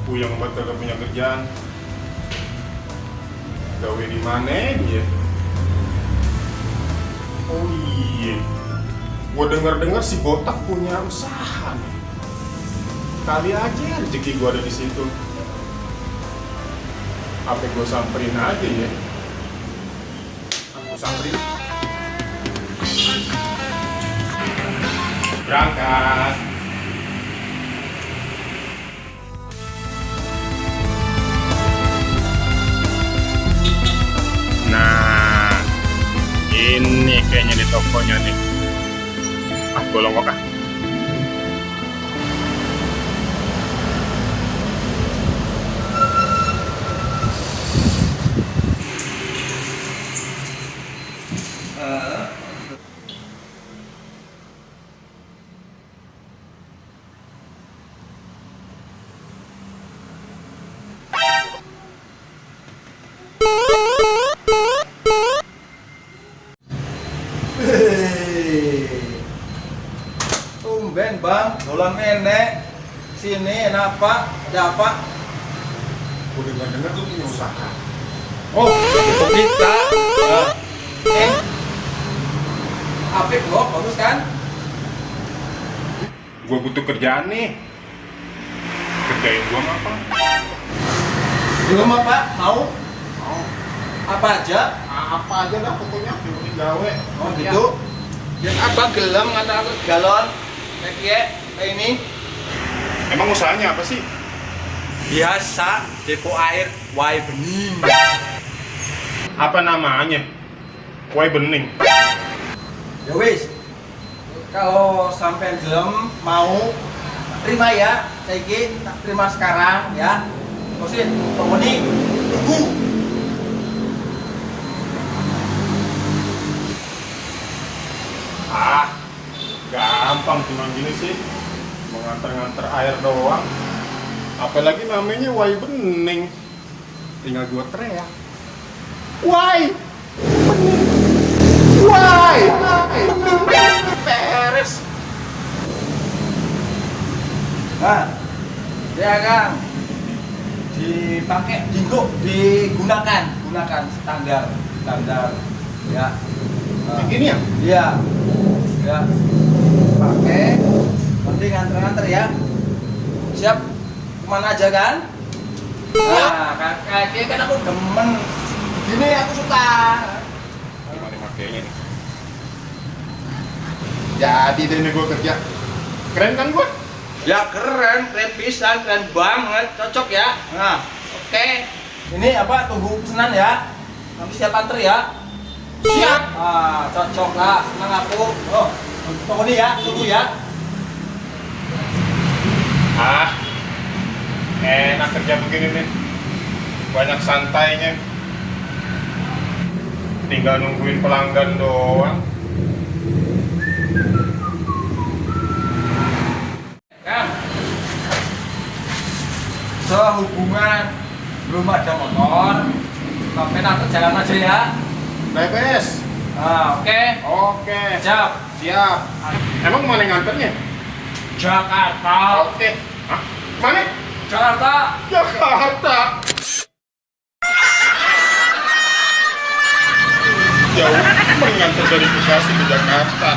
Puyeng banget kagak punya kerjaan. Gawe di mana dia? Oh iya, gua dengar si Botak punya usaha nih. Kali aja rezeki gua ada di situ. Apa gua samperin aja ya? Aku samperin. Berangkat. Nah, ini kayaknya di tokonya nih. Golong kok. Tumben bang, dolan menek sini, kenapa? Ada apa? Udah dengar tuh punya usaha. Oh, kita. Apik loh, bagus kan? Gua butuh kerjaan nih. Kerjain gua apa? Belum apa? Mau? Mau. Apa aja? Apa aja dah pokoknya yang penting gawe. Oh gitu. Yang apa gelem kata aku galon. Kayak ini. Emang usahanya apa sih? Biasa depo air wae bening. Apa namanya? Wai bening. Ya wis. Kalau sampai gelem mau terima ya. Saiki tak terima sekarang ya. Kosin, pemoni tunggu. Gampang cuma gini sih, mengantar-ngantar air doang. Apalagi namanya wai bening. Tinggal gua teriak, wai bening, wai bening, beres. Nah, ya kan dipakai, digunakan standar ya. Begini ya? Iya. Ya. Pakai, nanti nganter-nganter ya. Siap? Kemana aja kan? Nah, kayaknya kan aku demen. Gini aku suka. Gimana makainya nih? Jadi deh nih gua kerja. Keren kan gua? Ya keren pisan, keren banget, cocok ya. Nah, oke. Ini apa? Tunggu pesanan ya. Nanti siap anter ya. Siap. Ah, cocok lah, senang aku. Oh, tunggu nih ya, tunggu ya. Enak kerja begini nih. Banyak santainya. Tinggal nungguin pelanggan doang. Kang, sehubungan belum ada motor, sampai nanti jalan aja ya. Bebes. Nah, oke. Oke. Siap. Siap. Emang mana nganternya? Jakarta. Oke. Hah? Mana? Jakarta. Jakarta. Jauh mengantar dari Bekasi ke Jakarta.